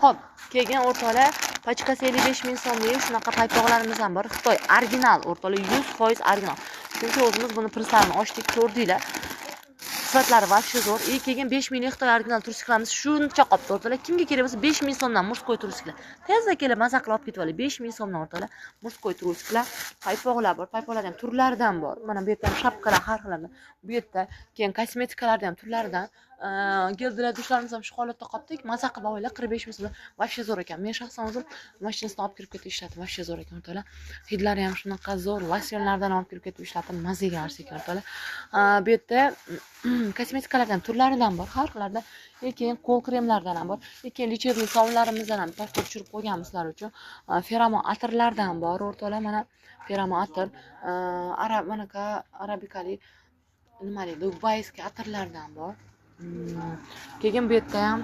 Xo'p, keyin o'rtoqlar, pachkasi 55 ming so'mlik shunaqa paypoqlarimiz ham bor. Xitoy original o'rtoqlar, 100% original. Chunki o'zimiz buni prislarini ochdik, ko'rdinglar. Sifatlari вообще zo'r. И keyin 5 minglik Xitoy original trusiklarimiz shuncha qolibdi o'rtoqlar. Kimga kerak bo'lsa 5 ming so'mdan мужской trusiklar. Tezda kelib maza qilib olib ketib oling. 5 ming so'mdan o'rtoqlar, мужской trusiklar, paypoqlar bor. Paypoqlarda ham turlaridan bor. Mana bu yerda ham shapkalar har xillardan. Bu yerda keyin kosmetikalarda ham turlaridan. Гель для душ larimiz ham shu holatda qolibdi. Maza qilib olinglar, 45 ming so'mdan. Вообще zo'r ekan. Men shaxsan o'zim mashinasini olib kirib ketib ishlatdim. Вообще zo'r ekan o'rtoqlar. Hidlari ham shunaqa zo'r. Losyonlardan olib kirib ketib ishlatdim. Mazaga narsa ekan o'rtoqlar. Bu yerda kosmetikalardan ham turlaridan bor, har xillardan. И keyin qo'l kremlardan ham bor. И keyin лечебный sovunlarimizdan ham pastga tushirib qo'yganmiz sizlar uchun. Feromon atirlardan bor o'rtoqlar. Mana feromon atir, arab manaka arabikali nimali, дубайский atirlardan bor. Keyin bu yerda ham